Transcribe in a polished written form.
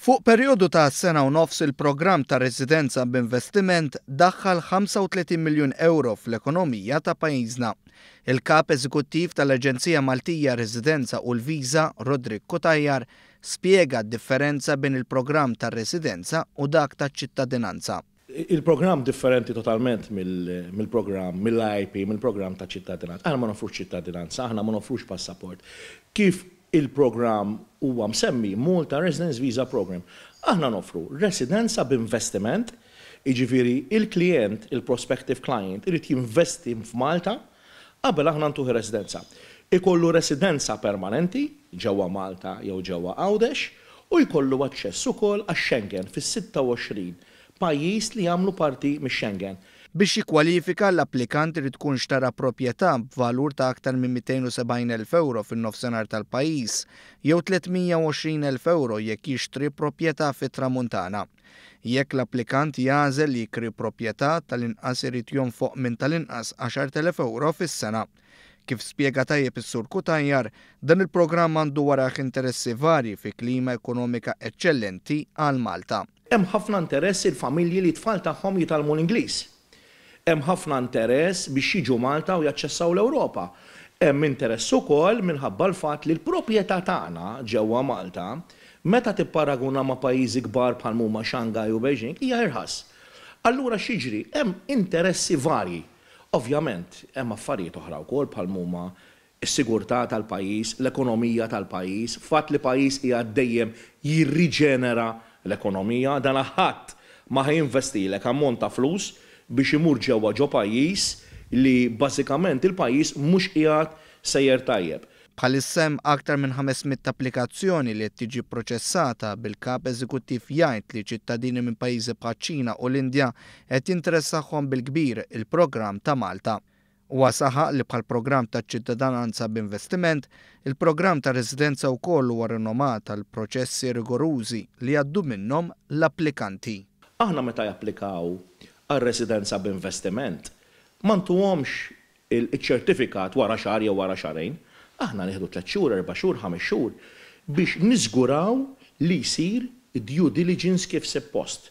Fuq perjodu ta' sena u nofs il-programm ta' residenza b'investiment daħħal 35 miljun ewro fl-ekonomija ta' pajjiżna. Il-Kap Eżekuttiv tal-Aġenzija Maltija Residenza u l-Viża, Roderick Cutajar, spjega d-differenza bejn il-programm tar-residenza u dak taċ-ċittadinanza. Il-programm differenti totalment mill-programm, mill-IIP, mill-programm ta' ċittadinanza. Aħna ma nofrux ċittadinanza, aħna ma nofrux passaport. Kif il-programm huwa msemmi Malta Residence Visa Program, aħna nofru residenza b'investiment, jiġifieri il-klient, il-prospective client, irid jinvesti f'Malta qabel aħna ntuh residenza. Ikollu residenza permanenti ġewwa Malta jew ġewwa Għawdex u jkollu aċċess ukoll għax-Schengen fis-26 pajjiż li jagħmlu parti mix-Schengen. Biex jikkwalifika, l-applikant irid ikun xtara proprjetà b'valur ta' aktar minn 270,000 ewro fin-nofsinhar tal-pajjiż jew 320,000 ewro jekk jixtri proprjetà fit-Tramuntana. Jekk l-applikant jagħżel li jikri proprjetà, tal-inqas irid jonfoq minn tal-inqas 10,000 ewro fis-sena. Kif spjega tajjeb is-Sur Cutajar, dan il-programm għandu warah interessi varji fi klima ekonomika eċċellenti għal Malta. Hemm ħafna interess il-familji li t-tfal tagħhom jitgħallmu l-Ingliż. Hemm ħafna interess biex jiġu Malta u jaċċessaw l-Ewropa. Hemm interess ukoll minħabba l-fatt li l-proprjetà tagħna ġewwa Malta, meta tipparaguna ma' pajjiżi kbar bħal huma Shanghai u Beijing, hija irħas. Allura x'jiġri? Hemm interessi varji. Ovvjament, hemm affarijiet oħra wkoll bħal huma is-sigurtà tal-pajjiż, l-ekonomija tal-pajjiż, fatt li pajjiż qiegħed dejjem jirriġenera l-ekonomija, dan ħadd ma ħa jinvestilek ammont ta' flus biex imur ġewwa ġo pajjiż li bażikament il-pajjiż mhux qiegħed sejjer tajjeb. Bħalissa hemm aktar minn 500 applikazzjoni li qed tiġi proċessata, bil-kap eżekuttiv jgħid li ċittadini minn pajjiżi bħaċ-Ċina u l-Indja qed jinteressahom bil-kbir il-programm ta' Malta. Huwa saħaq li bħal programm ta' ċittadinanza b'investiment, il-programm ta' residenza wkoll huwa rinomat għal proċessi rigorużi li jgħaddu minnhom l-applikanti. Aħna meta japplikaw għal residenza b'investiment, ma ntuhomx il-ċertifikat wara xahar jew wara xahrejn. Aħna nieħdu 3 xhur, 4 xhur, 5 xhur biex niżguraw li jsir due diligence kif suppost.